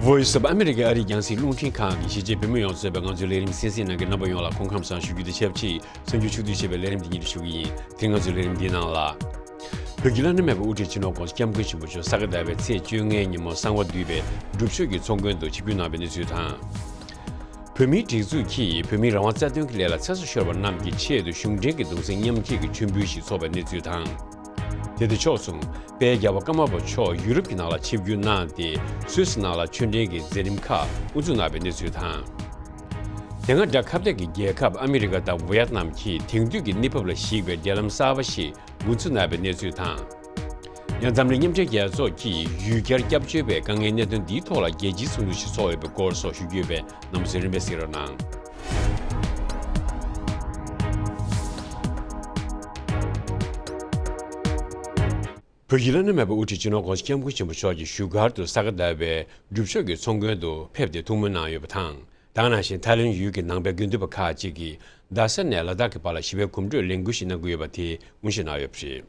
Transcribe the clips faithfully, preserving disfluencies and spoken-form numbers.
Voice of America ཨ་རིའི་རྒྱང་སྲིང་རླུང་འཕྲིན་ཁང་གིས་གཞིས་བྱེས་བོད་མི་ཡོངས་གཙོས་པའི་ང་ཚོའི་ལས་རིམ་གསན་གཟིགས་གནང་མཁན་རྣམ་པ་ཡོངས་ལ་སྐུ་ཁམས་བཟང་ཞུ་རྒྱུ་དང་ཆབས་ཅིག་གསར་འགྱུར་ཕྱོགས་བསྡུས་བྱས་པའི་ལས་རིམ་འདི་ཉིད་དུ་ཞུ་གི་ཡིན། དེ་རིང་ང་ཚོའི་ལས་རིམ་འདིའི་ནང་ལ། བོད་ཀྱི་བླ་ན་མེད་པའི་དབུ་ཁྲིད་སྤྱི་ནོར་༧གོང་ས་༧སྐྱབས་མགོན་ཆེན་པོ་མཆོག་ས་ག་ཟླ་བའི་ཚེས་བཅོ་ལྔའི་ཉིན་མོ་གསང་བ་འདུས་པའི་སྒྲུབ་མཆོད་ཀྱི་ཚོགས་མགོན་དུ་ཆིབས་བསྒྱུར་གནང་བའི་གནས་ཚུལ་དང་། བོད་མིའི་སྒྲིག་འཛུགས་ཀྱིས་བོད་མིའི་རང་དབང་རྩ་དོན་གྱི་ལས་ལ་ཚེ་སྲོག་ཤོར་བ་རྣམས་ཀྱི་ཆེད་དུ་གཞུང་འབྲེལ་གྱི་གདུང་སེམས་མཉམ་སྐྱེད་ཀྱི་མཆོད་འབུལ་ཞིག་འཚོགས་པའི་གནས་ཚུལ་དང་། དེ་དང་ཕྱོགས་མཚུངས་དཔལ་རྒྱལ་བ་ཀརྨ་པ་མཆོག་ཡུ་རོབ་ཀྱི་ནང་ལ་ཆིབས་བསྒྱུར་གནང་སྟེ། སུད་སི་ནང་ལ་ཆོས་འབྲེལ་གྱི་མཛད་རིམ་ཁག་དབུ་འཛུགས་གནང་བའི་གནས་ཚུལ་དང་། དེ་སྔ་དགྲ་ཁ་གཏད་ཀྱི་རྒྱལ་ཁབ་ཨ་མི་རི་ཀ་དང་ཝི་ཡེད་ནམ་གྱིས་དེང་དུས་ཀྱི་གནས་བབ་ལ་གཞིགས་པའི་འབྲེལ་ལམ་གསར་པ་ཞིག་འགོ་འཛུགས་གནང་བའི་གནས་ཚུལ་དང་། ཡང་འཛམ་གླིང་མཉམ་འབྲེལ་རྒྱལ་ཚོགས་ཀྱིས་ཡུལ་གྱར་སྐྱབས་བཅོལ་བའི་དཀའ་ངལ་གནད་དོན་འདིའི་ཐོག་ལ་རྒྱལ་སྤྱིའི་ཚོགས་འདུ་ཞིག་འཚོགས་ཡོད་པའི་སྐོར་སོགས་ཞུ་རྒྱུ་ཡོད་པས། རྣམ་པ་ཚོས་རིམ་པས་གཟིགས་རོགས་གནང་། བོད་ཀྱི་བླ་ན་མེད་པའི་དབུ་ཁྲིད་སྤྱི་ནོར་༧གོང་ས་༧སྐྱབས་མགོན་ཆེན་པོ་མཆོག་གིས་བཞུགས་སྒར་དུ་ས་ག་ཟླ་བའི་སྒྲུབ་མཆོད་ཀྱི་ཚོགས་མགོན་དུ་ཕེབས་ཏེ་ཐུགས་སྨོན་གནང་ཡོད་པ་དང་། ད་ག་ནང་བཞིན་ཐའི་ལེན་ཡུལ་གྱི་ནང་པའི་དགེ་འདུན་པ་ཁག་ཅིག་གིས་རྡ་ས་ནས་ལ་དྭགས་ཀྱི་བར་ལ་ཞི་བའི་གོམ་བགྲོད་ལས་འགུལ་ཞིག་གནང་གི་ཡོད་པ་དེ་དབུ་འབྱེད་གནང་ཡོད་པ་རེད།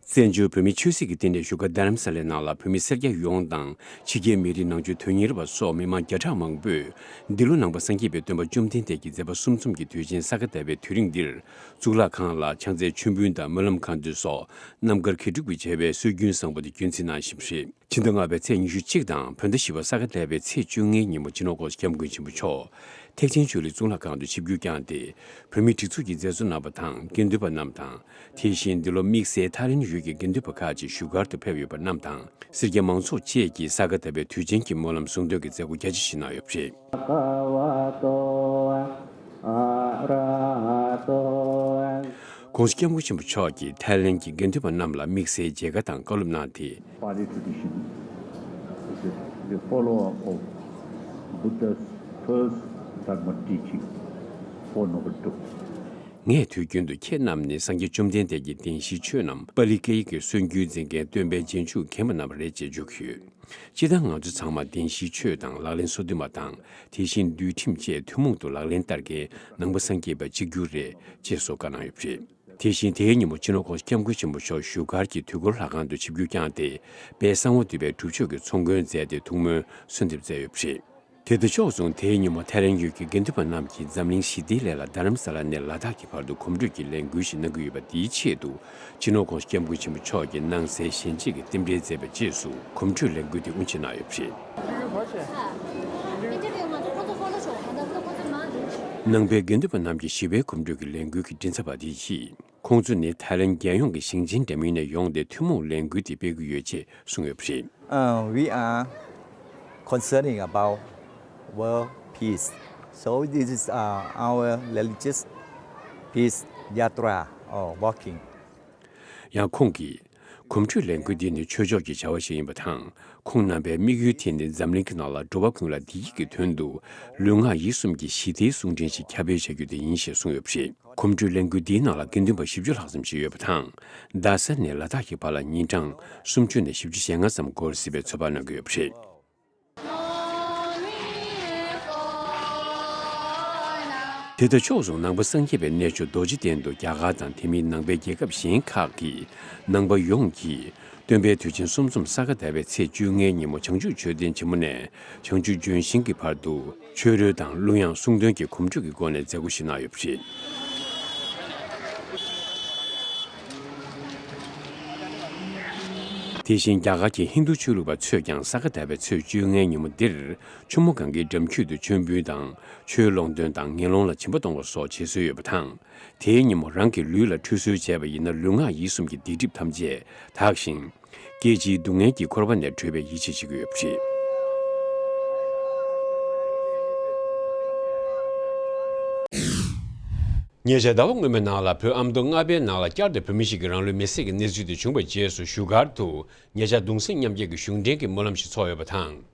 བཙན་བྱོལ་བོད་མིའི་ཆོས་སྲིད་ཀྱི་བསྟི་གནས་བཞུགས་སྒར་རྡ་རམ་ས་ལའི་ནང་ལ་བོད་མི་སེར་སྐྱ་ཡོངས་དང་ཕྱི་རྒྱལ་མི་རིགས་ནང་ཆོས་དོན་གཉེར་བ་སོགས་མི་མང་བརྒྱ་ཕྲག་མང་པོས་འདི་ལོ་ནང་པ་སངས་རྒྱས་པའི་སྟོན་པ་བཅོམ་ལྡན་འདས་ཀྱི་མཛད་པ་གསུམ་འཛོམས་ཀྱི་དུས་ཆེན་ས་ག་ཟླ་བའི་དུས་རིང་འདིར་གཙུག་ལག་ཁང་ལ་ཕྱག་འཚལ་མཆོད་འབུལ་དང་སྨོན་ལམ་གང་འདོད་སོགས་རྣམ་དཀར་དགེ་ཕྲུག་པའི་བྱ་བའི་སྲོལ་རྒྱུན་བཟང་པོ་དེ་རྒྱུན་འཛིན་གནང་བཞིན་པ་རེད། ཕྱི་ཟླ་ལྔ་པའི་ཚེས་ཉི་ཤུ་གཅིག་དང་བོད་ཟླ་བཞི་པ་ས་ག་ཟླ་བའི་ཚེས་བཅོ་ལྔའི་ཉིན་མོ་སྤྱི་ནོར་༧གོང་ས་༧སྐྱབས་མགོན་ཆེན་པོ་མཆོག་ཐེག་ཆེན་ཆོས་གླིང་གཙུག་ལག་ཁང་དུ་ཆིབས་བསྒྱུར་བསྐྱངས་ཏེ། བོད་མིའི་སྒྲིག་འཛུགས་ཀྱི་མཛད་གཙོ་རྣམ་པ་དང་དགེ་འདུན་པ་རྣམས་དང་། དེ་བཞིན་འདི་ལོ་དམིགས་བསལ་ཐའི་ལེན་ཡུལ་གྱི་དགེ་འདུན་པ་ཁག་ཅིག་བཞུགས་སྒར་དུ་ཕེབས་ཡོད་པ་རྣམས་དང་། སེར་སྐྱ་མང་ཚོགས་བཅས་ཀྱིས་ས་ག་ཟླ་བའི་དུས་ཆེན་གྱི་སྨོན་ལམ་གསུང་འདོན་གྱི་མཛད་སྒོ་རྒྱ་ཆེ་ཞིག་གནང་ཡོད་པ་རེད། ༸གོང་ས་༸སྐྱབས་མགོན་ཆེན་པོ་མཆོག་གིས་ཐའི་ལེན་གྱི་དགེ་འདུན་པ་རྣམས་ལ་དམིགས་བསལ་མཇལ་ཁ་དང་བཀའ་སློབ་གནང་སྟེ། Pali tradition is that the follower of Buddha's first Dharma teaching, Four Noble Truths. ངས་དུས་རྒྱུན་དུ་ཁྱེད་རྣམས་ནི་སངས་རྒྱས་བཅོམ་ལྡན་འདས་ཀྱི་བདེན་བཞིའི་ཆོས་རྣམས་པཱ་ལི་སྐད་ཡིག་གི་སྲོལ་རྒྱུན་འཛིན་མཁན་སྟོན་པའི་རྗེས་འཇུག་རྒན་པ་རྣམས་རེད་ཅེས་བརྗོད་ཀྱི་ཡོད། སྤྱིར་བཏང་ང་ཚོ་ཚང་མ་བདེན་བཞིའི་ཆོས་དང་ལག་ལེན་སོ་བདུན་པ་དང་། དེ་བཞིན་འདུལ་ཁྲིམས་བཅས་ཐུན་མོང་དུ་ལག་ལེན་བསྟར་མཁན་ནང་པ་སངས་རྒྱས་པ་གཅིག་གྱུར་རེད་ཅེས་སོགས་བཀའ་གནང་ཡོད་པ་རེད། དེ་བཞིན་དེའི་ཉིན་མོ་སྤྱི་ནོར་༧གོང་ས་༧སྐྱབས་མགོན་ཆེན་པོ་མཆོག་བཞུགས་སྒར་གྱི་དུས་འཁོར་ལྷ་ཁང་དུ་ཆིབས་བསྒྱུར་བསྐྱངས་ཏེ། དཔལ་གསང་བ་འདུས་པའི་སྒྲུབ་མཆོད་ཀྱི་ཚོགས་མགོན་མཛད་དེ་ཐུགས་སྨོན་གསོལ་འདེབས་མཛད་ཡོད་པ་རེད། དེ་དང་ཕྱོགས་མཚུངས་དེའི་ཉིན་མོ་ཐའི་ལེན་ཡུལ་གྱི་དགེ་འདུན་པ་རྣམས་ཀྱིས་འཛམ་གླིང་ཞི་བདེའི་སླད་ལ་རྡ་རམ་ས་ལ་ནས་ལ་དྭགས་ཀྱི་བར་དུ་གོམ་བགྲོད་ཀྱི་ལས་འགུལ་ཞིག་གནང་གི་ཡོད་པ་དེའི་ཆེད་དུ། སྤྱི་ནོར་༧གོང་ས་༧སྐྱབས་མགོན་ཆེན་པོ་མཆོག་གིས་གནང་སའི་ཞལ་འབྱེད་ཀྱི་རྟེན་འབྲེལ་མཛད་པའི་རྗེས་སུ་གོམ་བགྲོད་ལས་འགུལ་དེ་དབུ་འབྱེད་གནང་ཡོད་པ་རེད། ནང་པའི་དགེ་འདུན་པ་རྣམས་ཀྱི་ཞི་བའི་གོམ་བགྲོད་ཀྱི་ལས་འགུལ་གྱི་མགྲིན་ཚབ་པ་དེ་ཡིས། ཁོང་ཚོ་ནི་ཐའི་ལེན་རྒྱལ་ཡོངས་ཀྱི་ཞིང་ཆེན་འདྲ་མིན་ནས་ཡོང་སྟེ་ཐུན་མོང་ལས་འགུལ་དེ་སྤེལ་གྱི་ཡོད་ཅེས་གསུངས་ཡོད་པ་རེད། Uh, we are concerning about world peace. So this is, uh, our religious peace yatra or walking. ཡང་ཁོང་གིས། གོམ་བགྲོད་ལས་འགུལ་འདི་ནི་ཆོས་ཕྱོགས་ཀྱི་བྱ་བ་ཞིག་ཡིན་པ་དང་། ཁོང་རྣམ་པའི་དམིགས་ཡུལ་དེ་ནི་འཛམ་གླིང་གི་ནང་ལ་འགྲོ་བ་ཀུན་ལ་བདེ་སྐྱིད་ཀྱི་དོན་དུ་ལུས་ངག་ཡིད་གསུམ་གྱི་ཞི་བདེའི་གསུང་འཕྲིན་ཞིག་ཁྱབ་སྤེལ་བྱ་རྒྱུ་དེ་ཡིན་ཞེས་གསུངས་ཡོད་པ་རེད། གོམ་བགྲོད་ལས་འགུལ་འདིའི་ནང་ལ་དགེ་འདུན་པ་བཞི་བཅུ་ལྷག་ཙམ་ཞིག་ཡོད་པ་དང་། རྡ་ས་ནས་ལ་དྭགས་ཀྱི་བར་ལ་ཉིན་གྲངས་སུམ་ཅུ་ནས་བཞི་བཅུ་ཞེ་ལྔ་ཙམ་འགོར་སྲིད་པའི་ཚོད་དཔག་གནང་གི་ཡོད་པ་རེད། དེ་དང་ཕྱོགས་མཚུངས་ནང་པ་སངས་རྒྱས་པའི་གནས་མཆོག་རྡོ་རྗེ་གདན་དུ་རྒྱ་གར་དང་དེ་མིན་ནང་པའི་རྒྱལ་ཁབ་གཞན་ཁག་གི་ནང་པ་ཡོངས་ཀྱིས་སྟོན་པའི་དུས་ཆེན་གསུམ་འཛོམས་ས་ག་ཟླ་བའི་ཚེས་བཅོ་ལྔའི་ཉིན་མོ་བྱང་ཆུབ་མཆོད་རྟེན་ཆེན་མོ་ནས་བྱང་ཆུབ་ལྗོན་ཤིང་གི་བར་དུ་ཆོས་རོལ་དང་གླུ་དབྱངས་གསུང་འདོན་གྱི་གོམ་བགྲོད་ཀྱི་སྒོ་ནས་མཛད་སྒོ་ཞིག་གནང་ཡོད་པ་རེད། དེ་བཞིན་རྒྱ་གར་གྱི་ཧིན་རྡུ་ཆོས་ལུགས་པ་ཚོས་ཀྱང་ས་ག་ཟླ་བའི་ཚེས་བཅོ་ལྔའི་ཉིན་མོ་འདིར་ཆུ་མོ་གངྒཱའི་འགྲམ་རྒྱུད་དུ་མཆོད་འབུལ་དང་ཆོས་སློབ་སྟོན་དང་ངན་སློང་ལ་སྦྱིན་པ་གཏོང་བ་སོགས་བྱེད་སྲོལ་ཡོད་པ་དང་། དེའི་ཉིན་མོ་རང་གི་ལུས་ལ་ཁྲུས་གསོལ་བྱས་པ་ཡིན་ན་ལུས་ངག་ཡིད་གསུམ་གྱི་སྡིག་སྒྲིབ་ཐམས་ཅད་དག་ཅིང་། སྐྱེ་འཆིའི་སྡུག་བསྔལ་གྱི་འཁོར་བ་ནས་གྲོལ་བའི་ཡིད་ཆེས་བྱེད་ཀྱི་ཡོད་པ་རེད། ཉེ་ཆར་ཟླ་བ་སྔོན་མའི་ནང་ལ་བོད་ཨ་མདོ་རྔ་པའི་ནང་ལ་བསྐྱར་དུ་བོད་མི་ཞིག་གིས་རང་ལུས་མེར་སྲེག་གི་གནས་ཚུལ་དེ་བྱུང་བའི་རྗེས་སུ་བཞུགས་སྒར་དུ་ཉེ་ཆར་གདུང་སེམས་མཉམ་སྐྱེད་ཀྱི་གཞུང་འབྲེལ་གྱི་སྨོན་ལམ་ཞིག་འཚོགས་ཡོད་པ་དང་།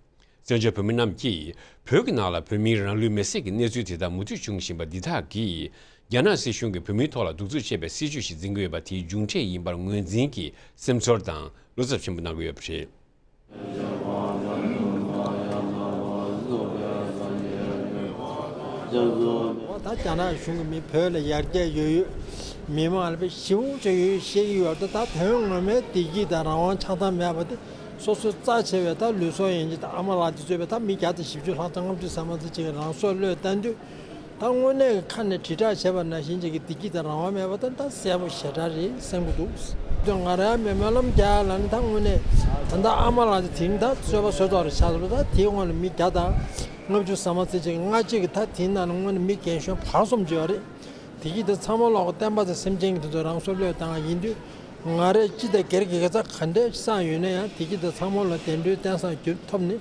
བཙན་བྱོལ་བོད་མི་རྣམས་ཀྱིས་བོད་ཀྱི་ནང་ལ་བོད་མིའི་རང་ལུས་མེར་སྲེག་གི་གནས་ཚུལ་དེ་དག་མུ་མཐུད་བྱུང་བཞིན་པ་འདི་དག་གིས་རྒྱ་ནག་སྲིད་གཞུང་གིས་བོད་མིའི་ཐོག་ལ་གདུག་རྩུབ་ཆེ་བའི་སྲིད་བྱུས་ཤིག་འཛིན་གྱི་ཡོད་པ་དེའི་མཇུག་འབྲས་ཡིན་པར་ངོས་འཛིན་གྱིས་སེམས་ཚོར་དང་བློ་འཚབ་ཆེན་པོ་གནང་གི་ཡོད་པ་རེད། ད་རྒྱ་ནག་གཞུང་གི་མི་བོད་ལ་ཡར་རྒྱས་ཡོད་ཡོད། མི་མང་ལ་དཔེ་ཞེ་པོ་ཅིག་ཡོད་ཤེས་ཀྱི་ཡོད་རེད། ད་དོན་ངོ་མའི་བདེ་སྐྱིད་དང་རང་དབང་ཆགས་སྡང་མེད་པ་དེ་སོ་སོའི་རྩ་ཆེ་བའི་ད་ལུས་སྲོག་ཡན་ཆད་དང་ཨ་མ་ལགས་དེ་གཙོས་པའི་ད་མི་བརྒྱ་དང་བཞི་བཅུ་ལྷག་ཙམ་ལྔ་བཅུ་ཟ་མ་ཙམ་ཅིག་གིས་རང་སྲོག་བློས་བཏང་དུས། ད་དངོས་གནས་ཀྱི་ཁ་ནས་དྲིལ་བསྒྲགས་བྱས་པ་ནང་བཞིན་ཅིག་གི་བདེ་སྐྱིད་དང་རང་དབང་མེད་པ་དེ་ད་གསལ་པོ་ཞེ་དྲག་རེད་བསམ་གྱི་འདུག་དོན་ང་རང་མི་སྨོན་ལམ་རྒྱག་ལ་ནི་ད་དངོས་གནས་ད་ལྟ་ཨ་མ་ལགས་དེ་དེ་རིང་ད་གསོལ་བ་གསོལ་ཐོག་རེ་ཆགས་འདུག་ད་དེའི་དབང་ལ་མི་བརྒྱ་དང་ལྔ་བཅུ་ཟ་མ་ཙམ་ཅིག་ལྔ་གཅིག་གི་ད་དེའི་ནང་ནས་དངོས་གནས་མི་རྒན་གཞོན་བར་གསུམ་ཅིག་ཡོད་རེད། དེ་གྱིས་དེ་ཚང་མ་ལོག་བསྟན་པ་དང་སེམས་ཅན་གྱི་དེ་ཚོ་རང་སྲོག་བློས་བཏང་བ་ཡིན་དུས། ང་རས་སྤྱི་དང་སྒེར་གྱི་དགེ་རྩ་ག་འདྲས་བསགས་ཡོད་ན་ཡང་དེ་གྱིས་དེ་ཚང་མ་ལ་བདེ་འགྲོའི་རྟེན་བཟང་རྒྱུ་ཐོབ་ནས་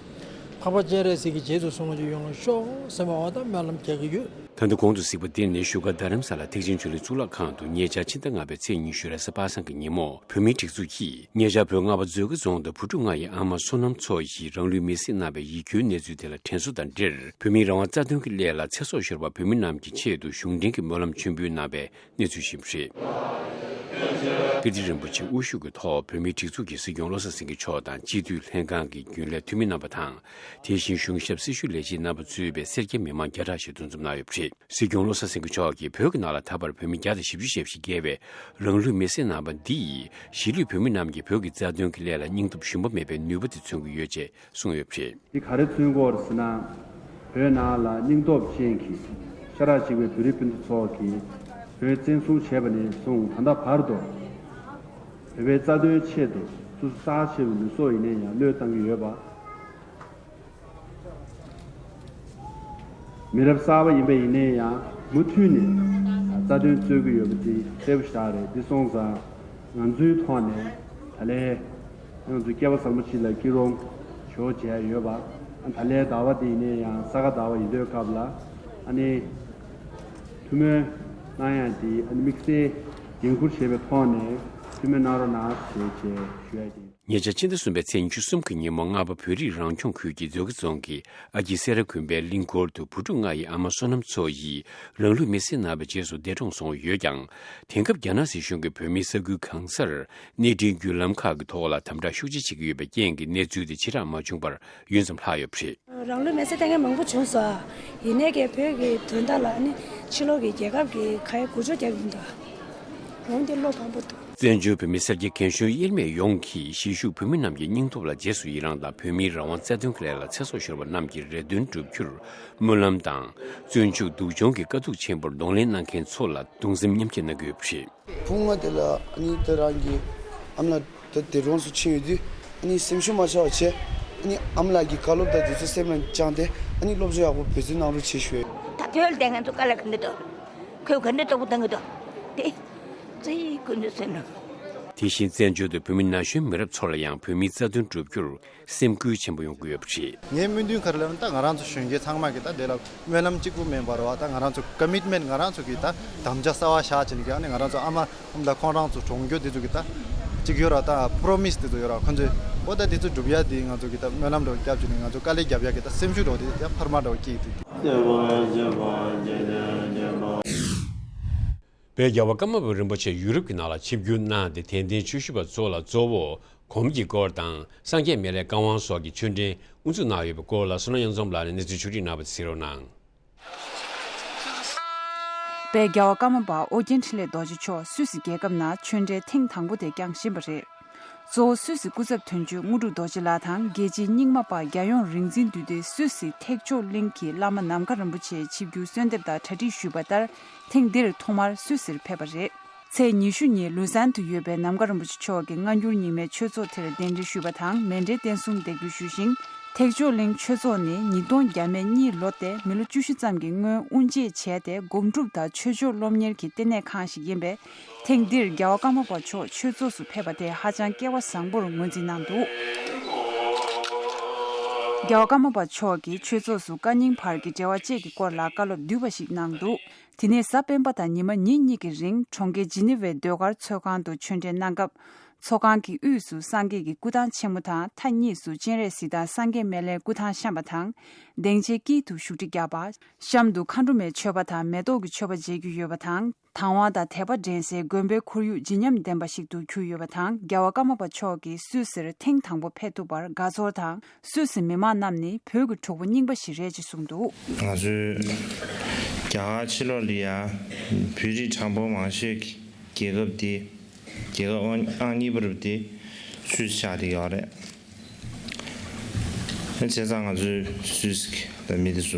འཕགས་པ་སྤྱན་རས་གཟིགས་ཀྱི་རྗེས་སུ་བཟུང་བ་ཅིག་ཡོང་བར་ཤོག་ཟེར་བ་འོ་ད་སྨོན་ལམ་རྒྱག་གི་ཡོད། ད་ལྟ་གོང་དུ་གཟིགས་པ་འདིར་ནི་བཞུགས་སྒར་རྡ་རམ་ས་ལ་ཐེག་ཆེན་ཆོས་གླིང་གཙུག་ལག་ཁང་དུ་ཉེ་ཆར་ཕྱི་ཟླ་ལྔ་པའི་ཚེས་ཉི་ཤུ་རེས་གཟའ་པ་སངས་ཀྱི་ཉིན་མོ་བོད་མིའི་སྒྲིག་འཛུགས་ཀྱིས་ཉེ་ཆར་བོད་རྔ་བ་མཛོད་དགེ་རྫོང་དུ་བུ་ཕྲུག་ལྔ་ཡི་ཨ་མ་བསོད་ནམས་མཚོ་ཡིས་རང་ལུས་མེར་སྲེག་གནང་བའི་ཡིད་སྐྱོའི་གནས་ཚུལ་དེ་ལ་དྲན་གསོ་དང་འབྲེལ་བོད་མིའི་རང་དབང་རྩ་དོན་གྱི་སླད་ལ་ཚེ་སྲོག་ཤོར་བ་བོད་མི་རྣམས་ཀྱི་ཆེད་དུ་གཞུང་འབྲེལ་གྱི་སྨོན་ལམ་མཆོད་འབུལ་གནང་བའི་གནས་ཚུལ་ཞིག་རེད། ཀིརྟི་རིན་པོ་ཆེ་དབུ་བཞུགས་ཀྱི་ཐོག་བོད་མིའི་སྒྲིག་འཛུགས་ཀྱི་སྲིད་སྐྱོང་བློ་བཟང་སེང་གེ་མཆོག་དང་སྤྱི་འཐུས་ལྷན་ཁང་གི་རྒྱུན་ལས་འཐུས་མི་རྣམ་པ་དང་། དེ་བཞིན་གཞུང་ཞབས་སྲི་ཞུ་ལས་བྱེད་རྣམ་པ་གཙོས་པའི་སེར་སྐྱ་མི་མང་བརྒྱ་ཕྲག་ཞིག་འདུ་འཛོམས་གནང་ཡོད་པ་རེད། སྲིད་སྐྱོང་བློ་བཟང་སེང་གེ་མཆོག་གིས་བོད་ཀྱི་ནང་ལ་ད་བར་བོད་མི་བརྒྱ་དང་བཞི་བཅུ་ཞེ་བཞི་བརྒལ་བས་རང་ལུས་མེར་སྲེག་གནང་བ་འདི་ཡིས་གཞིས་ལུས་བོད་མི་རྣམས་ཀྱིས་བོད་ཀྱི་རྩ་དོན་གྱི་སླད་ལ་སྙིང་སྟོབས་ཞུམ་པ་མེད་པའི་ནུས་པ་དེ་མཚོན་གྱི་ཡོད་ཅེས་གསུངས་ཡོད་པ་རེད། འདི་ག་རེ་མཚོན་གྱི་ཡོད་རེད་ཟེར་ན། བོད་ནང་ལ་སྙིང་སྟོབས་ཅན་གྱི་ཤ་ཁྲག་གཅིག་པའི་བོད་རིགས་སྤུན་ཟླ་ཚོ་གིས་བོད་བཙན་བཟུང་བྱས་པ་ནས་བཟུང་ད་ལྟ་བར་དུ་བོད་པའི་རྩ་དོན་ཆེད་དུ་སོ་སོ་རྩ་ཆེ་བའི་ལུས་སྲོག་ཡིན་ནའི་ཡང་བློས་བཏང་གི་ཡོད་པ། མི་རབས་གསར་པ་ཡིན་པ་ཡིན་ནའི་ཡང་མུ་མཐུད་ནས་རྩ་དོན་རྩོད་ཀྱི་ཡོད་པ་དེ་གསལ་པོ་ཞིག་རེད། འདི་སོང་ཙང་ང་ཚོའི་ཐོག་ནས་ད་ལན་ང་ཚོའི་སྐལ་བ་བཟང་པོ་ཅིག་ལ་སྐྱིད་རོང་ཞོགས་མཇལ་ཡོད་པ། ད་ལན་ཟླ་བ་དེ་ཡིན་ནའི་ཡང་ས་ག་ཟླ་བ་ཡིན་དུས་སྐབས་ལ་ཨ་ནི་ཐུགས་སྨོན་གནང་ཡག་དེ་ཨ་ནི་དམིགས་བསལ་འགན་འཁུར་བྱས་པའི་ཐོག་ནས་ཐུགས་སྨོན་གནང་རོགས་གནང་ཞེས་བཅས་ཞུ་ཡག་ཡིན། ཉེ་ཆར་ཕྱི་ཟླ་གསུམ་པའི་ཚེས་ཉི་ཤུ་གསུམ་གྱི་ཉིན་མོ་རྔ་པ་བོད་རིགས་རང་སྐྱོང་ཁུལ་གྱི་མཛོད་དགེ་རྫོང་གི་ཨ་སྐྱིད་སེ་ར་དགོན་པའི་གླིང་སྐོར་དུ་བུ་ཕྲུག་ལྔ་ཡི་ཨ་མ་བསོད་ནམས་མཚོ་ཡིས་རང་ལུས་མེར་སྲེག་གནང་བའི་རྗེས་སུ་འདས་གྲོངས་སོང་ཡོད་ཀྱང་། དེང་སྐབས་རྒྱ་ནག་སྲིད་གཞུང་གིས་བོད་མིའི་ས་ཁུལ་གང་སར་གནས་འཕྲིན་བརྒྱུད་ལམ་ཁག་གི་ཐོག་ལ་དམ་དྲག་ཤུགས་ཆེ་བྱེད་ཀྱི་ཡོད་པའི་རྐྱེན་གྱིས་གནས་ཚུལ་དེ་ཕྱིར་བསྒྲགས་མ་བྱུང་བར་ཡུན་ཙམ་ལྷག་ཡོད་པ་རེད། རང་ལུས་མེར་སྲེག་གཏོང་མཁན་མང་པོ་བྱུང་སོང་། ཡིན་ནའི་ཀྱང་བོད་ཀྱི་དོན་དག་ལ་ནི་ཕྱི་ལོགས་ཀྱི་རྒྱལ་ཁབ་ཀྱིས་ག་ཡེ་འགུལ་སྐྱོད་རྒྱག་གི་མི་འདུག་འོན་ཏེ་བློ་ཕམ་པོ་འདུག་བཙན་བྱོལ་བོད་མི་སེར་སྐྱ་རྒན་གཞོན་དབྱེར་མེད་ཡོངས་ཀྱིས་གཞིས་བཞུགས་བོད་མི་རྣམས་ཀྱི་སྙིང་སྟོབས་ལ་རྗེས་སུ་ཡི་རངས་དང་། བོད་མིའི་རང་དབང་རྩ་དོན་གྱི་ལས་ལ་ཚེ་སྲོག་ཤོར་བ་རྣམས་ཀྱི་རེ་འདུན་བསྒྲུབ་རྒྱུར་སྨོན་ལམ་དང་། བཙོན་འཇུག་སྡུག་སྦྱོང་གི་དཀའ་སྡུག་ཆེན་པོར་གདོང་ལེན་གནང་མཁན་ཚོ་ལ་གདུང་སེམས་མཉམ་སྐྱེད་གནང་གི་ཡོད་པ་རེད། བུ་ང་དེ་ལ་ཨ་ནི་ད་རང་གི་ཨ་མ་ལགས་ད་འདས་གྲོངས་སུ་ཕྱིན་ཡོད་དུས་ཨ་ནི་སེམས་ཤུགས་མ་ཆག་པ་བྱས། ཨ་ནི་ཨ་མ་ལགས་ཀྱི་བཀའ་སློབ་དང་དེ་ཚོ་སེམས་ལ་བཅངས་ཏེ་ཨ་ནི་སློབ་སྦྱོང་ཡག་པོ་འབད་བརྩོན་གནང་རོགས་བྱེད་ཞུ། ད་ཐོས་ལ་བསྡད་མཁན་ཚོ་དཀའ་ལས་ག་འདྲ་འདུག་ཁོས་ག་འདྲ་སྟོབས་པོ་བཏང་གི་འདུག་དེ་ཙི་ཀུན་ཏུ་སེམས་ནང་། དེ་བཞིན་བཙན་བྱོལ་དུ་བོད་མི་ན་གཞོན་མི་རབས་ཚོ་ལ་ཡང་བོད་མིའི་རྩ་དོན་བསྒྲུབ་རྒྱུར་སེམས་འགུལ་ཆེན་པོ་ཡོང་གི་ཡོད་པ་རེད། ངའི་སྨོན་འདུན་ག་རེ་ལབ་ན། ད་ང་རང་ཚོ་གཞོན་སྐྱེས་ཚང་མ་གིས་ད་དེ་ལ་སྨོན་ལམ་གཅིག་པུ་མིན་པར་བ། ད་ང་རང་ཚོ་ཀོ་མིཊ་མེནཊ་ང་རང་ཚོ་གིས་ད་དམ་བཅའ་གསར་བ་བཞག་བྱས་ནས་ཀྱང་ནི་ང་རང་ཚོ་ཨ་མ་ཨ་མ་ལགས་ཁོང་རང་ཚོ་གྲོངས་རྒྱུ་དེ་ཚོ་གི་ད་གཅིག་ཡོད་ར། ད་པྲོ་མིས་དེ་ཚོ་ཡོད་ར། ཁོང་ཚོས་འོ་ད་དེ་ཚོ་སྒྲུབ་ཡ་དེ་ང་ཚོ་གི་ད་སྨོན་ལམ་འདྲ་བོ་བརྒྱབ་བྱས་ནས་ང་ཚོ་དཀའ་ལས་རྒྱབ་ཡ་གི་ད་སེམས་ཤུགས་འདྲ་བོ་དེ་ཡ་འཕར་མ་འདྲ་བོ་སྐྱེས་ཀྱི་འདུག་བོད་རྒྱལ་བ་ཀརྨ་པ་རིན་པོ་ཆེ་ཡུ་རོབ་ཀྱི་ནང་ལ་ཆིབས་བསྒྱུར་གནང་སྟེ་དད་ལྡན་ཆོས་ཞུ་བ་ཚོ་ལ་གཙོ་བོ་སྒོམ་གྱི་སྐོར་དང་སངས་རྒྱས་སྨན་བླའི་བཀའ་དབང་སོགས་ཀྱི་ཆོས་འབྲེལ་དབུ་འཛུགས་གནང་ཡོད་པའི་སྐོར་ལ་བསོད་ནམས་གཡུ་འཛོམས་ལགས་ནས་གནས་ཚུལ་ཕྱོགས་སྒྲིག་གནང་བ་དེ་གཟིགས་རོགས་གནང་། དཔལ་རྒྱལ་བ་ཀརྨ་པ་ཨོ་རྒྱན་འཕྲིན་ལས་རྡོ་རྗེ་མཆོག་སུད་སི་རྒྱལ་ཁབ་ནང་ཆོས་འབྲེལ་ཐེངས་དང་པོ་དེ་བསྐྱངས་བཞིན་པ་རེད། གཙོ་བོ་སུད་སི་སྐུ་ཚབ་དོན་གཅོད་དངོས་གྲུབ་རྡོ་རྗེ་ལགས་དང་རྒྱལ་སྤྱིའི་རྙིང་མ་པ་རྒྱལ་ཡོངས་རིག་འཛིན་འདུས་སྡེ་སུད་སི་ཐེག་མཆོག་གླིང་གི་བླ་མ་ནམ་མཁའ་རིན་པོ་ཆེའི་ཆིབས་བསྒྱུར་གསོལ་འདེབས་དང་གྲ་སྒྲིག་ཞུས་པ་ལྟར་ཐེངས་འདིར་ཐོག་མར་སུད་སིར་ཕེབས་པ་རེད། ཚེས་ཉི་ཤུ་ཉིན་ལུ་སན་དུ་ཡོད་པའི་ནམ་མཁའ་རིན་པོ་ཆེ་མཆོག་གི་སྔ་འགྱུར་རྙིང་མའི་ཆོས་ཚོགས་དེར་གདན་འདྲེན་ཞུས་པ་དང་མཎྜལ་རྟེན་གསུམ་འདེགས་འབུལ་ཞུས་ཤིང་། ཐེག་མཆོག་གླིང་ཆོས་ཚོགས་ནི་ཉིས་སྟོང་བརྒྱ་མེད་གཉིས་ལོ་སྟེ་མི་ལོ་བཅུ་བཞི་ཙམ་གྱི་སྔོན་དབུ་འབྱེད་བྱས་ཏེ་སྒོམ་སྒྲུབ་དང་ཆོས་ཕྱོགས་སློབ་གཉེར་གྱི་ལྟེ་གནས་ཁང་ཞིག་ཡིན་པས། ཐེངས་འདིར་རྒྱལ་བ་ཀརྨ་པ་མཆོག་ཆོས་ཚོགས་སུ་ཕེབས་པ་དེ་ཧ་ཅང་སྐལ་བ་བཟང་པོར་ངོས་འཛིན་གནང་འདུག་རྒྱལ་བ་ཀརྨ་པ་མཆོག་གིས་ཆོས་ཚོགས་སུ་བཀའ་རྙིང་བར་གྱི་འབྲེལ་བ་བཅས་ཀྱི་སྐོར་ལ་བཀའ་སློབ་བསྡུས་པ་ཞིག་གནང་འདུག་དེ་ནས་གཟའ་སྤེན་པ་དང་ཉི་མ་ཉིན་གཉིས་ཀྱི་རིང་གྲོང་ཁྱེར་ཇི་ནི་ཝའི་ཟློས་གར་ཚོགས་ཁང་དུ་ཆོས་འབྲེལ་གནང་སྐབས། ཚོགས་ཁང་གི་དབུས་སུ་སངས་རྒྱས་ཀྱི་སྐུ་ཐང་ཆེན་མོ་དང་མཐའ་གཉིས་སུ་སྤྱན་རས་གཟིགས་དང་སངས་རྒྱས་སྨན་བླའི་སྐུ་ཐང་བཤམས་པ་དང་། སྡིངས་ཆའི་དཀྱིལ་དུ་བཞུགས་ཁྲི་བརྒྱབ་པ། གཤམ་དུ་མཁའ་འགྲོ་མའི་མཆོད་པ་དང་མེ་ཏོག་གི་མཆོད་པ་མཇལ་རྒྱུ་ཡོད་པ་དང་། དང་བ་དང་དད་པ་འགྲན་སའི་དགོན་པའི་ཁོར་ཡུག་བརྗིད་ཉམས་ལྡན་པ་ཞིག་ཏུ་གྱུར་ཡོད་པ་དང་། རྒྱལ་བ་ཀརྨ་པ་མཆོག་གིས་སུད་སིར་ཐེངས་དང་པོ་ཕེབས་ཐུབ་པར་དགའ་ཚོར་དང་། སུད་སི་མི་མང་རྣམས་ནི་བོད་ཀྱི་གྲོགས་པོ་རྙིང་པ་ཞིག་རེད་ཅེས་གསུངས་འདུག་ང་ཚོའི་རྒྱ་གར་ཕྱི་ལོགས་ལ་ཡང་བོད་རིགས་གྲངས་འབོར་མང་ཤོས་ཀྱི་ རྒྱལ་ཁབ་དེ་རྒྱལ་ཁབ་ཨང་ཨང་གཉིས་པ་རུ་དེ་སུད་སི་ཆགས་བསྡད་ཡོད་རེད། བྱས་ཙང་ང་ཚོའི་སུད་སི་གི་ད་མི་དེ་ཚོ་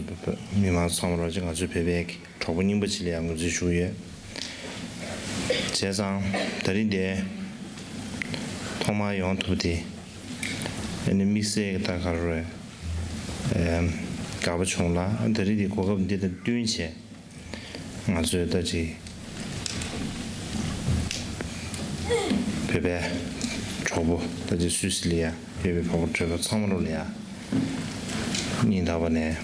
མི་མང་ཚང་མ་རོགས་ཀྱིས་ང་ཚོའི་བོད་པའི་གྲོགས་པོ་རྙིང་པ་ཅིག་ལ་ཡང་ངོས་འཛིན་ཞུ་གི་ཡོད། བྱས་ཙང་ད་རིང་དེ་ཐོག་མར་ཡོང་ཐུབ་དེ་ཨ་ནི་དམིགས་བསལ་གྱི་ད་ག་རེ་རེད། དགའ་པོ་བྱུང་ལ་ད་རིང་དེ་གོ་སྐབས་འདི་དང་བསྟུན་བྱས། ང་ཚོས་ད་ཅིག་བོད་པའི་གྲོགས་པོ་ད་ཅིག་སུད་སི་ལ་ཡ་ཡོད་པའི་བོད་པ་གྲོགས་པོ་ཚང་མ་ལོ་ལ་ཡ་སྙིང་ཐག་པ་ནས་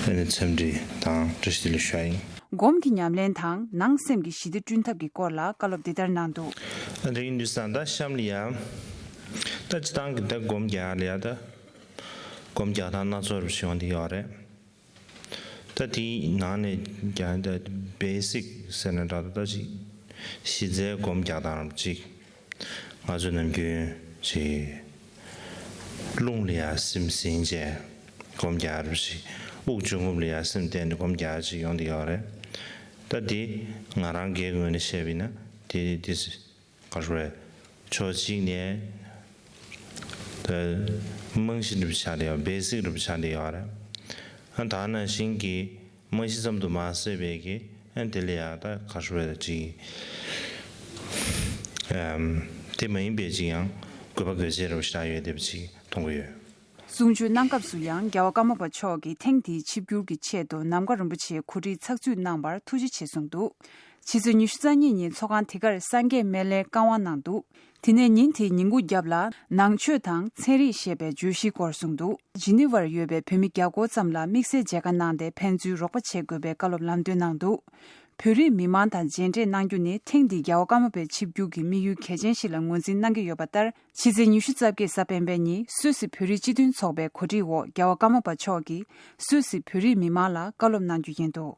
ཨ་ནི་འཚམས་འདྲི་དང་བཀྲ་ཤིས་བདེ་ལེགས་ཞུ་ཡ་ཡིན། སྒོམ་གྱི་ཉམས་ལེན་དང་ནང་སེམས་ཀྱི་ཞི་བདེ་བསྐྲུན་ཐབས་ཀྱི་སྐོར་ལ་བཀའ་སློབ་འདི་ལྟར་གནང་འདུག་ཨ་འདྲ་ཡིན་དུས་ཙང་ད་གཤམ་ལ་ཡ་ད་སྤྱི་བཏང་གི་ད་སྒོམ་རྒྱག་ཡ་ལ་ཡ་ད་སྒོམ་རྒྱག་སྟངས་སྣ་ཚོགས་རུ་བྱུང་བསྡད་ཡོད་རེད། ད་དེའི་ནང་ནས་ཀྱང་ད་བེ་སིག་ཟེར་ན་འདྲ་ད་ཅིག་གཞི་རྩའི་སྒོམ་རྒྱག་སྟངས་ཅིག་ང་ཚོ་ནམ་རྒྱུན་ཅིག་རླུང་ལ་ཡ་སེམས་ཟིན་བྱས་སྒོམ་རྒྱག་རབས་ཤིག་དབུགས་འབྱུང་རྔུབ་ལ་ཡ་སེམས་གཏད་ནས་སྒོམ་རྒྱག་ཅིག་ཡོང་བསྡད་ཡོད་རེད། ད་དེ་ང་རང་སྒེར་ངོས་ནས་བཤད་པ་ཡིན་ན་དེ་དེ་ག་རེ་རེད། ཕྱོགས་གཅིག་ནས་ད་རྨང་གཞི་འདྲ་པོ་ཆགས་བསྡད་ཡོད་རེད། བེ་སིག་འདྲ་པོ་ཆགས་བསྡད་ཡོད་རེད། ཨ་ད་ནང་བཞིན་གྱི་རྨང་གཞི་ཙམ་དུ་མ་ཟད་པའི་གི་ཨ་དེ་ལ་ཡང་ད་ག་རེ་རེད་ཅིག་ཨམ་དེ་མ་ཡིན་པའི་ཅིག་ཡང་དགོས་པ་དགོས་ཚད་འདྲ་པོ་ཞིག་རག་ཡོད་བསྡད་པ་ཅིག་མཐོང་གི་ཡོད། གསུང་ཆོས་གནང་སྐབས་སུ་ཡང་རྒྱལ་བ་ཀརྨ་པ་མཆོག་གིས་ཐེངས་འདིའི་ཆིབས་བསྒྱུར་གྱི་ཆེད་དུ་ནམ་མཁའ་རིན་པོ་ཆེའི་གོ་སྒྲིག་ཚགས་ཚུད་གནང་བར་ཐུགས་རྗེ་ཆེ་གསུངས་འདུག་ཕྱི་ཚེས་ཉི་ཤུ་རྩ་གཉིས་ཉིན་ཚོགས་ཁང་དེ་གར་སངས་རྒྱས་སྨན་བླའི་བཀའ་དབང་གནང་འདུག་དེ་ནས་ཉིན་དེའི་ཉིན་གུང་རྒྱབ་ལ་ནང་ཆོས་དང་ཚན་རིག་ཞེས་པའི་བརྗོད་གཞིའི་སྐོར་གསུངས་འདུག་ཇི་ནི་ཝར་ཡོད་པའི་བོད་མི་བརྒྱ་སྐོར་ཙམ་ལ་དམིགས་བསལ་མཇལ་ཁ་གནང་སྟེ་ཕན་ཚུན་རོགས་པ་བྱེད་དགོས་པའི་བཀའ་སློབ་ལམ་སྟོན་གནང་འདུག་བོད་རིགས་མི་མང་དང་མཇལ་འཕྲད་གནང་རྒྱུ་ནི་ཐེངས་འདིའི་རྒྱལ་བ་ཀརྨ་པའི་ཆིབས་བསྒྱུར་གྱི་དམིགས་ཡུལ་གལ་ཆེན་ཞིག་ལ་ངོས་འཛིན་གནང་གི་ཡོད་པ་ལྟར། ཕྱི་ཚེས་ཉི་ཤུ་རྩ་བརྒྱད་གཟའ་སྤེན་པའི་ཉིན་སུད་སི་བོད་རིགས་སྤྱི་མཐུན་ཚོགས་པའི་གོ་སྒྲིག་འོག་རྒྱལ་བ་ཀརྨ་པ་མཆོག་གིས་སུད་སི་བོད་རིགས་མི་མང་ལ་བཀའ་སློབ་གནང་རྒྱུ་ཡིན་འདུག་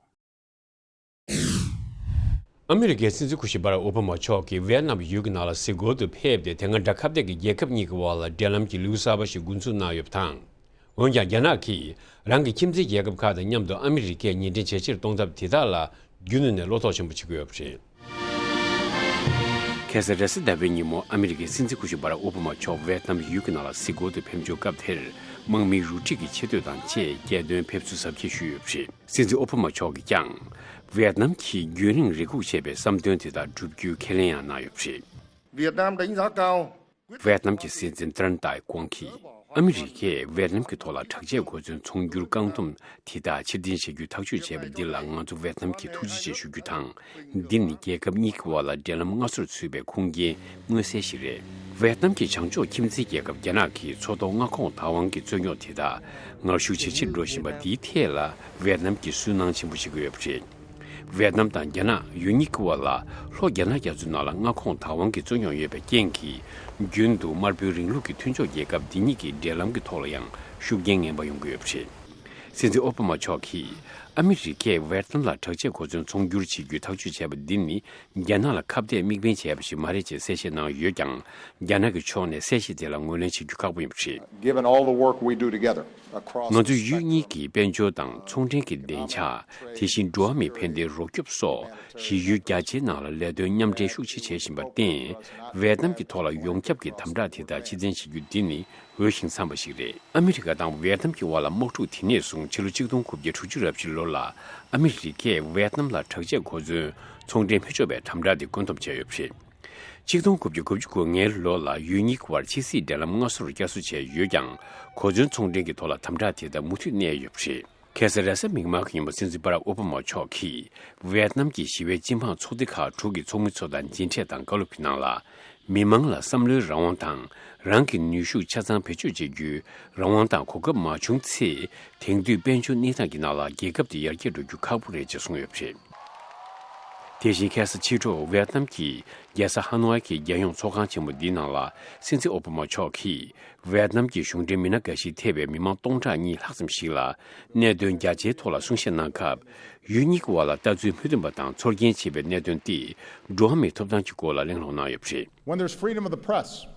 ཨ་མི་རི་ཀའི་སྲིད་འཛིན་སྐུ་ཞབས་བྷ་རག་ཨོ་བྷ་མ་མཆོག་གིས་ཝེ་ནམ་ཡུལ་གྱི་ནང་ལ་གཟིགས་སྐོར་དུ་ཕེབས་ཏེ། དེ་སྔ་དགྲ་ཁ་གཏད་ཀྱི་རྒྱལ་ཁབ་གཉིས་ཀྱི་དབར་ལ་འབྲེལ་ལམ་གྱི་ལེའུ་གསར་པ་ཞིག་འགོ་འཛུགས་གནང་ཡོད་པ་དང་། འོན་ཀྱང་། རྒྱ་ནག་གིས་རང་གི་ཁྱིམ་མཚེས་རྒྱལ་ཁབ་ཁག་དང་མཉམ་དུ་ཨ་མི་རི་ཀས་ཉེ་འབྲེལ་ཇེ་ཆེར་གཏོང་ཐབས་དེ་དག་ལ་རྒྱུན་ནས་བློ་དོགས་ཆེན་པོ་བྱེད་ཀྱི་ཡོད་པ་རེད། ཁ་སང་རེས་གཟའ་ཟླ་བའི་ཉིན་མོ་ཨ་མི་རི་ཀའི་སྲིད་འཛིན་སྐུ་ཞབས་བྷ་རག་ཨོ་བྷ་མ་མཆོག་ཝེ་ཏི་ནམ་ཡུལ་གྱི་ནང་ལ་གཟིགས་སྐོར་དུ་ཕེབས་འབྱོར་སྐབས་དེར། དམག་མིའི་རུ་ཁྲིད་ཀྱི་ཆེ་བསྟོད་དང་བཅས་རྒྱལ་དོན་ཕེབས་བསུ་གཟབ་རྒྱས་ཞུས་ཡོད་པ་རེད། སྲིད་འཛིན་ཨོ་བྷ་མ་མཆོག་གིས་ཀྱང་། ཝེ་ཏི་ནམ་གྱིས་རྒྱུན་རིང་རེ་སྒུག་བྱས་པའི་བསམ་དོན་དེ་དག་བསྒྲུབ་རྒྱུའི་ཁས་ལེན་ཡང་གནང་ཡོད་པ་རེད། Việt Nam đánh giá cao ཝེ་ཏི་ནམ་གྱི་སྲིད་འཛིན་ཏྲན་ཏའེ་ཀོང་གིས། ཨ་མི་རི་ཀས་ཝེ་ཏི་ནམ་གྱི་ཐོག་ལ་དྲག་ཆས་གོ་མཚོན་ཚོང་སྒྱུར་བཀག་སྡོམ་དེ་དག་ཕྱིར་འཐེན་བྱ་རྒྱུའི་ཐག་གཅོད་བྱས་པ་འདི་ལ་ང་ཚོ་ཝེ་ཏི་ནམ་གྱིས་ཐུགས་རྗེ་ཆེ་ཞུ་རྒྱུ་དང་། འདི་ནི་རྒྱལ་ཁབ་གཉིས་ཀྱི་དབར་ལ་འབྲེལ་ལམ་སྔ་སོར་ཚུད་པའི་ཁུངས་སྐྱེལ་མངོན་གསལ་ཞིག་རེད། ཝེ་ཏི་ནམ་གྱི་བྱང་ཕྱོགས་ཁྱིམ་མཚེས་རྒྱལ་ཁབ་རྒྱ་ནག་གིས་མཚོ་ཐོག་མངའ་ཁོངས་བདག་དབང་གི་རྩོད་རྙོག་དེ་དག་ངར་ཤུགས་ཇེ་ཆེར་འགྲོ་བཞིན་པ་འདིའི་ཐད་ལ་ཝེ་ཏི་ནམ་གྱིས་སུན་སྣང་ཆེན་པོ་བྱེད་ཀྱི་ཡོད་པ་རེད། ཝེ་ཏི་ནམ་དང་རྒྱ་ནག་ཡུལ་གཉིས་ཀྱི་དབར་ལ་ལྷོ་རྒྱ་ནག་རྒྱ་མཚོའི་ནང་ལ་མངའ་ཁོངས་བདག་དབང་གི་རྩོད་རྙོག་ཡོད་པའི་རྐྱེན་གྱིས། རྒྱུན་དུ་དམར་པོའི་རིང་ལུགས་ཀྱི་མཐུན་ཕྱོགས་རྒྱལ་ཁབ་འདི་གཉིས་ཀྱི་འབྲེལ་ལམ་གྱི་ཐོག་ལ་ཡང་ཤུགས་རྐྱེན་ངན་པ་ཡོང་གི་ཡོད་པ་རེད། སྲིད་འཛིན་ཨོ་བྷ་མ་མཆོག་གིས། ཨ་མི་རི་ཀས་ཝེ་ཏི་ནམ་ལ་དྲག་ཆས་གོ་མཚོན་ཚོང་སྒྱུར་བྱེད་རྒྱུའི་ཐག་གཅོད་བྱས་པ་འདི་ནི། རྒྱ་ནག་ལ་ཁ་གཏད་དམིགས་འབེན་བྱས་པ་ཞིག་མ་རེད་ཅེས་གསལ་བཤད་གནང་ཡོད་ཀྱང་། རྒྱ་ནག་གི་ཕྱོགས་ནས་གསལ་བཤད་དེ་ལ་ངོས་ལེན་བྱེད་རྒྱུ་ཁག་པོ་ཡིན་པ་རེད། Given all the work we do together across ང་ཚོ་ཡུལ་གཉིས་ཀྱི་དཔལ་འབྱོར་དང་ཚོང་འབྲེལ་གྱི་བདེ་འཇགས། དེ་བཞིན་འགྲོ་བ་མིའི་ཕན་བདེའི་རོགས་སྐྱོབ་སོགས་གཞི་ཡུལ་རྒྱ་ཆེའི་ནང་ལ་ལས་དོན་མཉམ་འབྲེལ་ཤུགས་ཆེ་བྱེད་བཞིན་པར་བརྟེན། ཝེ་ཏི་ནམ་གྱི་ཐོག་ལ་ཡོངས་ཁྱབ་ཀྱི་དམ་དྲག་དེ་དག་ཕྱིར་འཐེན་བྱེད་རྒྱུ་འདི་ནི་འོས་ཤིང་འཚམས་པ་ཞིག་རེད། ཨ་མི་རི་ཀ་དང་ཝེ་ཏི་ནམ་གྱི་དབར་ལ་དམག་འཁྲུག་དེ་ནས་བཟུང་ཕྱི་ལོ་ཆིག་སྟོང་དགུ་བརྒྱ་དྲུག་ཅུ་རེ་བཞི་ལོ་ལ་ཨ་མི་རི་ཀས་ཝེ་ཏི་ནམ་ལ་དྲག་ཆས་གོ་མཚོན་ཚོང་འབྲེལ་མི་ཆོག་པའི་དམ་དྲག་དེ་བཀོད་འདོམས་བྱས་ཡོད་པ་རེད། ཆིག་སྟོང་དགུ་བརྒྱ་དགུ་བཅུ་གོ་ལྔའི་ལོ་ལ་ཡུལ་གཉིས་ཀྱི་དབར་ཕྱི་སྲིད་འབྲེལ་ལམ་སྔ་སོར་བསྐྱར་གསོ་བྱས་ཡོད་ཀྱང་། གོ་མཚོན་ཚོང་འབྲེལ་གྱི་ཐོག་ལ་དམ་དྲག་དེ་དག་མུ་མཐུད་གནས་ཡོད་པ་རེད། ཁ་སང་རེས་གཟའ་མིག་དམར་གྱི་ཉིན་མོ་སྲིད་འཛིན་བྷ་རག་ཨོ་བྷ་མ་མཆོག་གིས་ཝེ་ཏི་ནམ་གྱི་ཞི་བའི་སྤྱི་འབངས་ཚོགས་སྡེ་ཁག་དྲུག་གི་ཚོགས་མི་ཚོ་དང་མཇལ་འཕྲད་དང་བཀའ་སློབ་ཀྱི་ནང་ལ། མི་མང་ལ་བསམ་བློའི་རང་དབང་དང་། རང་གི་ནུས་ཤུགས་ཆ་ཚང་བེད་སྤྱོད་བྱེད་རྒྱུའི་རང་དབང་དང་གོ་སྐབས་མ་བྱུང་ཚེ། དེང་དུས་དཔལ་འབྱོར་གནས་སྟངས་ཀྱི་ནང་ལ་རྒྱལ་ཁབ་དེ་ཡར་རྒྱས་འགྲོ་རྒྱུ་ཁག་པོ་རེད་ཅེས་གསུངས་ཡོད་པ་རེད། དེ་བཞིན་ཁ་སང་ཕྱི་དྲོ་ཝེ་ཏི་ནམ་གྱི་རྒྱལ་ས་ཧ་ནོའི་གི་རྒྱལ་ཡོངས་ཚོགས་ཁང་ཆེན་མོ་འདིའི་ནང་ལ་སྲིད་འཛིན་ཨོ་བྷ་མ་མཆོག་གིས་ཝེ་ཏི་ནམ་གྱི་གཞུང་འབྲེལ་མི་སྣ་འགའ་ཞིག་ཐེ་བའི་མི་མང་སྟོང་ཕྲག་གཉིས་ལྷག་ཙམ་ཞིག་ལ་གནད་དོན་རྒྱ་ཆེའི་ཐོག་ལ་གསུང་བཤད་གནང་སྐབས། ཡུལ་གཉིས་ཀྱི་དབར་ལ་ལྟ་ཚུལ་མི་མཐུན་པ་དང་ཚོར་སྐྱེན་ཆེ་བའི་གནད་དོན་ཏེ། འགྲོ་བ་མིའི་ཐོབ་ཐང་གྱི་སྐོར་ལ་གླེང་སློང་གནང་ཡོད་པ་རེད། When there's freedom of the press,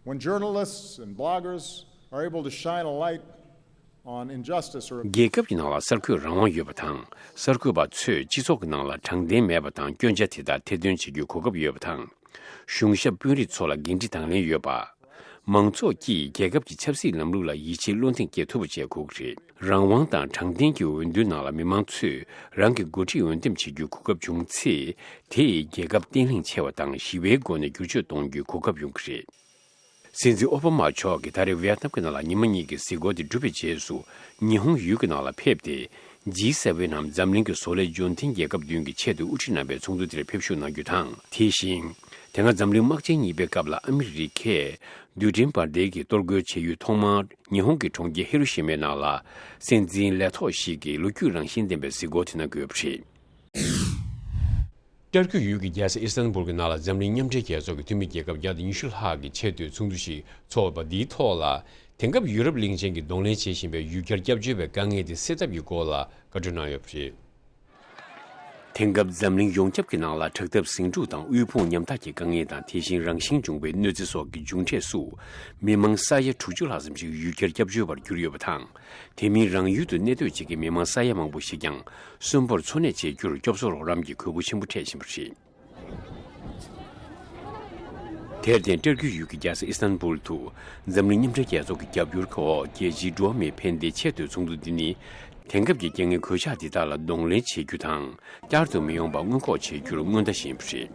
when journalists and bloggers are able to shine a light on injustice or རྒྱལ་ཁབ་ཀྱི་ནང་ལ་གསར་འགོད་རང་དབང་ཡོད་པ་དང་། གསར་འགོད་པ་ཚོས་སྤྱི་ཚོགས་ཀྱི་ནང་ལ་དྲང་བདེན་མེད་པ་དང་སྐྱོན་ཆ་དེ་དག་ཐེར་འདོན་བྱེད་རྒྱུའི་གོ་སྐབས་ཡོད་པ་དང་། གཞུང་ཞབས་དཔོན་རིགས་ཚོ་ལ་འགན་འཁྲི་དང་ལེན་ཡོད་པ། མང་ཚོགས་ཀྱིས་རྒྱལ་ཁབ་ཀྱི་ཆབ་སྲིད་ལམ་ལུགས་ལ་ཡིད་ཆེས་བློ་འཛིན་སྐྱེ་ཐུབ་པ་བྱེད་དགོས་ཀྱི་རེད། རང་དབང་དང་དྲང་བདེན་གྱི་འོས་བསྡུའི་ནང་ལ་མི་མང་ཚོས་རང་གི་འགོ་ཁྲིད་འོས་འདེམས་བྱེད་རྒྱུའི་གོ་སྐབས་བྱུང་ཚེ། དེ་ཡིས་རྒྱལ་ཁབ་བརྟན་ལྷིང་ཆེ་བ་དང་ཞི་བའི་སྒོ་ནས་བསྒྱུར་བཅོས་གཏོང་རྒྱུའི་གོ་སྐབས་ཡོང་གི་རེད། སྲིད་འཛིན་ཨོ་བྷ་མ་མཆོག་གིས་ད་རེས་ཝི་ཡེད་ནམ་གྱི་ནང་ལ་ཉི་མ་གཉིས་ཀྱི་གཟིགས་སྐོར་དེ་གྲུབ་པའི་རྗེས་སུ། ཉི་ཧོང་ཡུལ་གྱི་ནང་ལ་ཕེབས་ཏེ། ཇི་སེ་ཝེན་ནམ་འཛམ་གླིང་གི་བཟོ་ལས་འབྱོར་ལྡན་རྒྱལ་ཁབ་བདུན་གྱི་ཆེས་མཐོའི་དབུ་ཁྲིད་རྣམ་པའི་ཚོགས་འདུ་དེར་ཕེབས་ཞུགས་གནང་རྒྱུ་དང་། དེ་བཞིན། དེ་སྔ་འཛམ་གླིང་དམག་ཆེན་གཉིས་པའི་སྐབས་ལ་ཨ་མི་རི་ཀས་རྡུལ་ཕྲན་འབར་མདེལ་གྱི་གཏོར་རྒོལ་བྱེད་ཡུལ་ཐོག་མར་ཉི་ཧོང་གི་གྲོང་ཁྱེར་ཧི་རོ་ཤི་མའི་ནང་ལ། སྲིད་འཛིན་ལས་ཐོག་ཞིག་གིས་ལོ་རྒྱུས་རང་བཞིན་ལྡན་པའི་གཟིགས་སྐོར་དེ་གནང་གི་ཡོད་པ་རེད། ཏུར་ཀི་ཡུལ་གྱི་རྒྱལ་ས་ཨི་སི་ཐན་བུལ་གྱི་ནང་ལ་འཛམ་གླིང་མཉམ་འབྲེལ་རྒྱལ་ཚོགས་ཀྱི་འཐུས་མི་རྒྱལ་ཁབ་བརྒྱ་དང་ཉི་ཤུ་ལྷག་གི་ཆེས་མཐོའི་ཚོགས་འདུ་ཞིག་འཚོགས་པ་འདིའི་ཐོག་ལ། དེང་སྐབས་ཡུ་རོབ་གླིང་ཆེན་གྱིས་གདོང་ལེན་བྱེད་བཞིན་པའི་ཡུལ་གྱར་སྐྱབས་བཅོལ་བའི་དཀའ་ངལ་དེ་སེལ་ཐབས་ཀྱི་སྐོར་ལ་བཀའ་འཁྲོལ་གནང་ཡོད་པ་རེད། དེང་སྐབས་འཛམ་གླིང་ཡོངས་ཁྱབ་ཀྱི་ནང་ལ་དྲག་འཐབ་ཟིང་འཁྲུག་དང་དབུལ་ཕོངས་ཉམ་ཐག་གི་དཀའ་ངལ་དང་། དེ་བཞིན་རང་བཞིན་བྱུང་བའི་གནོད་འཚེ་སོགས་ཀྱི་མཇུག་འབྲས་སུ། མི་མང་ས་ཡ་དྲུག་ཅུ་ལྷག་ཙམ་ཞིག་ཡུལ་གྱར་སྐྱབས་བཅོལ་བར་གྱུར་ཡོད་པ་དང་། དེ་མིན་རང་ཡུལ་དུ་གནས་སྡོད་བྱེད་མཁན་མི་མང་ས་ཡ་མང་པོ་ཞིག་ཀྱང་གསོན་པོར་འཚོ་གནས་བྱེད་རྒྱུར་སྐྱོབ་གསོ་རོགས་རམ་གྱི་དགོས་མཁོ་ཆེན་པོ་འཕྲད་བཞིན་པ་རེད། དེར་བརྟེན་ཏུར་ཀི་ཡུལ་གྱི་རྒྱལ་ས་ཨི་སི་ཐན་བུལ་དུ་འཛམ་གླིང་མཉམ་འབྲེལ་རྒྱལ་ཚོགས་ཀྱི་རྒྱབ་སྐྱོར་འོག་རྒྱལ་སྤྱིའི་འགྲོ་བ་མིའི་ཕན་བདེའི་ཆེས་མཐོའི་ཚོགས་འདུ་འདི་ནི། དེང་སྐབས་ཀྱི་རྐྱེན་ངན་གོད་ཆག་འདི་དག་ལ་གདོང་ལེན་བྱེད་རྒྱུ་དང་། བསྐྱར་དུ་མི་ཡོང་བ་སྔོན་འགོག་བྱེད་རྒྱུར་སྔོན་བརྡ་ཞུས་པ་རེད།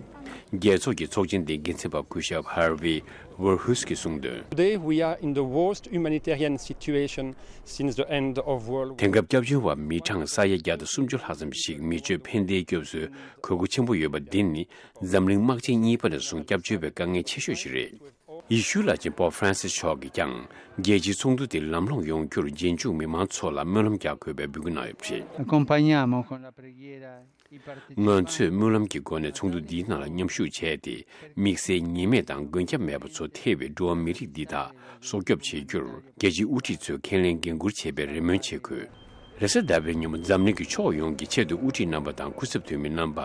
རྒྱལ་ཚོགས་ཀྱི་ཚོགས་ཆེན་འདིའི་འགན་འཛིན་པ་སྐུ་ཞབས་ཧར་ཝི་ཝར་ཧུས་ཀྱིས་གསུངས་དོན། Today, we are in the worst humanitarian situation since the end of World War དེང་སྐབས་སྐྱབས་བཅོལ་བ་མི་གྲངས་ས་ཡ་བརྒྱ་དང་སུམ་ཅུ་ལྷག་ཙམ་ཞིག་མི་སྤྱོད་ཕན་བདེའི་སྐྱོབ་གསོའི་དགོས་མཁོ་ཆེན་པོ་ཡོད་པ་འདི་ནི། འཛམ་གླིང་དམག་ཆེན་གཉིས་པ་ནས་བཟུང་སྐྱབས་བཅོལ་བའི་དཀའ་ངལ་ཆེ་ཤོས་ཤིག་རེད། ཡེ་ཤུའི་བླ་ཆེན་པོབ་ཧྥ་རན་སིས་མཆོག་གིས་ཀྱང་། རྒྱལ་སྤྱིའི་ཚོགས་འདུ་དེ་ལམ་ལྷོང་ཡོང་རྒྱུར་རྗེས་འཇུག་མི་མང་ཚོ་ལ་སྨོན་ལམ་རྒྱག་དགོས་པའི་འབོད་སྐུལ་གནང་ཡོད་པ་རེད། Accompagniamo con la preghiera i ང་ཚོས་སྨོན་ལམ་གྱི་སྒོ་ནས་ཚོགས་འདུ་འདིའི་ནང་ལ་མཉམ་ཞུགས་བྱས་ཏེ། དམིགས་བསལ་ཉེས་མེད་དང་མགོན་སྐྱབས་མེད་པ་ཚོ་ཐེ་བའི་འགྲོ་བ་མི་རིགས་འདི་དག་སྲོག་སྐྱོབ་བྱེད་རྒྱུར། རྒྱལ་སྤྱིའི་དབུ་ཁྲིད་ཚོས་ཁས་ལེན་འགན་འཁུར་བྱེད་པའི་རེ་སྨོན་བྱེད་དགོས། རེས་གཟའ་ཟླ་བའི་ཉིན་མོ་འཛམ་གླིང་གི་ཕྱོགས་ཡོངས་ཀྱི་ཆེས་མཐོའི་དབུ་ཁྲིད་རྣམ་པ་དང་སྐུ་ཚབ་འཐུས་མི་རྣམ་པ།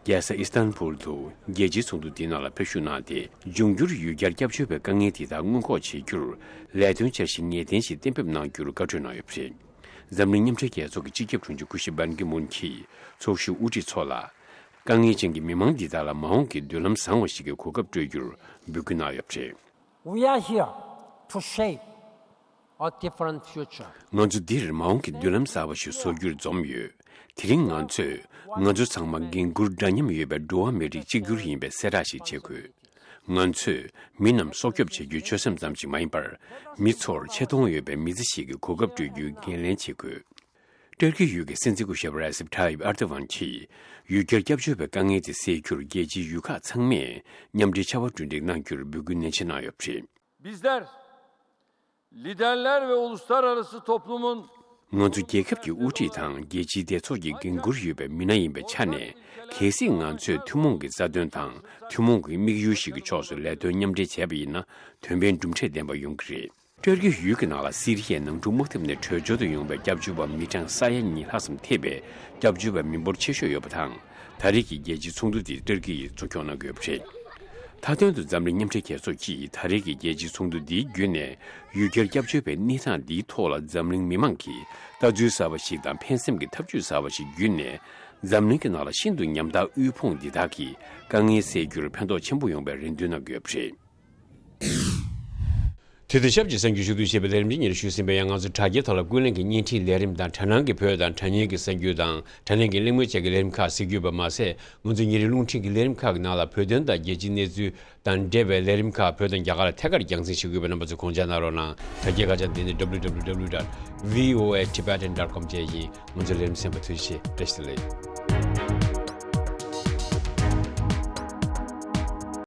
རྒྱལ་ས་ཨི་སི་ཐན་བུལ་དུ་རྒྱལ་སྤྱིའི་ཚོགས་འདུ་འདིའི་ནང་ལ་ཕེབས་ཞུགས་གནང་སྟེ། འབྱུང་འགྱུར་ཡུལ་གྱར་སྐྱབས་བཅོལ་བའི་དཀའ་ངལ་དེ་དག་སྔོན་འགོག་བྱེད་རྒྱུར། ལས་དོན་འཆར་གཞི་ངེས་གཏན་ཞིག་གཏན་འབེབས་གནང་རྒྱུར་བཀའ་འཁྲོལ་གནང་ཡོད་པ་རེད། འཛམ་གླིང་མཉམ་འབྲེལ་རྒྱལ་ཚོགས་ཀྱི་སྤྱི་ཁྱབ་དྲུང་ཆེ་སྐུ་ཞབས་བན་ཀི་མུན་གྱིས་ཚོགས་ཞུགས་དབུ་ཁྲིད་ཚོ་ལ། དཀའ་ངལ་ཅན་གྱི་མི་མང་འདི་དག་ལ་མ་འོངས་ཀྱི་མདུན་ལམ་བཟང་བ་ཞིག་གི་གོ་སྐབས་སྤྲོད་རྒྱུར་འབོད་སྐུལ་གནང་ཡོད་པ་རེད། We are here to shape a different future. ང་ཚོ་འདིར་མ་འོངས་ཀྱི་མདུན་ལམ་གསར་བ་ཞིག་བཟོ་རྒྱུར་འཛོམས་ཡོད། དེ་རིང་ང་ཚོས་ང་ཚོ་ཚང་མ་འགན་འཁུར་འདྲ་མཉམ་ཡོད་པའི་འགྲོ་བ་མི་རིགས་གཅིག་གྱུར་ཡིན་པའི་གསལ་བསྒྲགས་ཤིག་བྱེད་དགོས། ང་ཚོས་མི་རྣམས་སྲོག་སྐྱོབ་བྱེད་རྒྱུའི་ཆོད་སེམས་ཙམ་ཞིག་མ་ཡིན་པར། མི་ཚོར་ཆེ་མཐོང་ཡོད་པའི་མི་ཚེ་ཞིག་གི་གོ་སྐབས་སྤྲོད་རྒྱུའི་འགན་ལེན་བྱེད་དགོས། ཏུར་ཀི་ཡུལ་གྱི་སྲིད་འཛིན་སྐུ་ཞབས་རེ་སེབ་ཐཱ་ཡིབ་ཨར་དོ་ཝན་གྱིས་ཡུལ་གྱར་སྐྱབས་བཅོལ་བའི་དཀའ་ངལ་དེ་སེལ་རྒྱུར་རྒྱལ་སྤྱིའི་ཡུལ་ཁག་ཚང་མས་མཉམ་འབྲེལ་བྱ་བ་གྲུ་འགྲིག་གནང་རྒྱུར་འབོད་སྐུལ་ནན་ཆེ་གནང་ཡོད་པ་རེད། Bizler liderler ve uluslararası toplumun ང་ཚོ་རྒྱལ་ཁབ་ཀྱི་དབུ་ཁྲིད་དང་རྒྱལ་སྤྱིའི་སྡེ་ཚོགས་ཀྱི་འགན་འཁུར་ཡོད་པའི་མི་སྣ་ཡིན་པའི་ཆ་ནས། གལ་སྲིད་ང་ཚོས་ཐུན་མོང་གི་རྩ་དོན་དང་ཐུན་མོང་གི་དམིགས་ཡུལ་ཞིག་གི་ཕྱོགས་སུ་ལས་དོན་མཉམ་འབྲེལ་བྱས་པ་ཡིན་ན། དོན་ཕན་གྲུབ་འབྲས་ལྡན་པ་ཡོང་གི་རེད། ཏུར་ཀི་ཡུལ་གྱི་ནང་ལ་སི་རི་ཡའི་ནང་འཁྲུག་དམག་འཐབ་ནས་བྲོས་བྱོལ་དུ་ཡོང་བའི་སྐྱབས་བཅོལ་བ་མི་གྲངས་ས་ཡ་གཉིས་ལྷག་ཙམ་ཐེ་བའི་སྐྱབས་བཅོལ་བའི་མི་འབོར་ཆེ་ཤོས་ཡོད་པ་དང་། ད་རེས་ཀྱི་རྒྱལ་སྤྱིའི་ཚོགས་འདུ་དེ་ཏུར་ཀི་ཡིས་གཙོ་སྐྱོང་གནང་དགོས་པ་རེད། མཐའ་དོན་དུ་འཛམ་གླིང་མཉམ་འབྲེལ་རྒྱལ་ཚོགས་ཀྱིས་ད་རེས་ཀྱི་རྒྱལ་སྤྱིའི་ཚོགས་འདུ་འདིའི་བརྒྱུད་ནས། ཡུལ་གྱར་སྐྱབས་བཅོལ་བའི་གནས་སྟངས་འདིའི་ཐོག་ལ་འཛམ་གླིང་མི་མང་གིས་ལྟ་ཚུལ་གསར་བ་ཞིག་དང་ཕན་སེམས་ཀྱི་ཐབས་ཇུས་གསར་བ་ཞིག་བརྒྱུད་ནས། འཛམ་གླིང་གི་ནང་ལ་ཤིན་ཏུ་ཉམ་ཐག་དབུལ་ཕོངས་འདི་དག་གི་དཀའ་ངལ་སེལ་རྒྱུར་ཕན་ཐོགས་ཆེན་པོ་ཡོང་བའི་རེ་འདུན་གནང་གི་ཡོད་པ་རེད། དེ་དུས་ཞབས་ཀྱི་གསར་འགྱུར་ཞུ་གཏུག་བྱེད་པའི་ལས་རིམ་འདི་ཉིད་ཞུས་ཟིན་པ་ཡང་། ང་ཚོ་དྲ་རྒྱའི་ཐོག་ལ་ཀུན་གླེང་གི་བརྙན་འཕྲིན་ལས་རིམ་དང་། དྲ་སྣང་གི་བོད་དང་དྲ་བརྙན་གྱི་གསར་འགྱུར་དང་། དྲ་བརྙན་གྱི་གླེང་མོལ་བཅས་ཀྱི་ལས་རིམ་ཁག་གཟིགས་རྒྱུ་ཡོད་པ་མ་ཟད། ང་ཚོ་ཉིན་རེའི་རླུང་འཕྲིན་གྱི་ལས་རིམ་ཁག་གི་ནང་ལ་བོད་དོན་དང་རྒྱལ་སྤྱིའི་གནས་ཚུལ་དང་འབྲེལ་བའི་ལས་རིམ་ཁག་བོད་དང་རྒྱ་གར་ཐད་ཀར་རྒྱང་སྲིང་ཞུ་གི་ཡོད་པས། རྣམ་པ་ཚོས་དགོངས་འཇགས་གནང་རོགས་གནང་། དྲ་རྒྱའི་ཁ་བྱང་འདི་ནི་www dot voatibetan dot com བཅས་ཡིན། ང་ཚོའི་ལས་རིམ་གསན་པར་ཐུགས་རྗེ་ཆེ། བཀྲ་ཤིས་བདེ་ལེགས།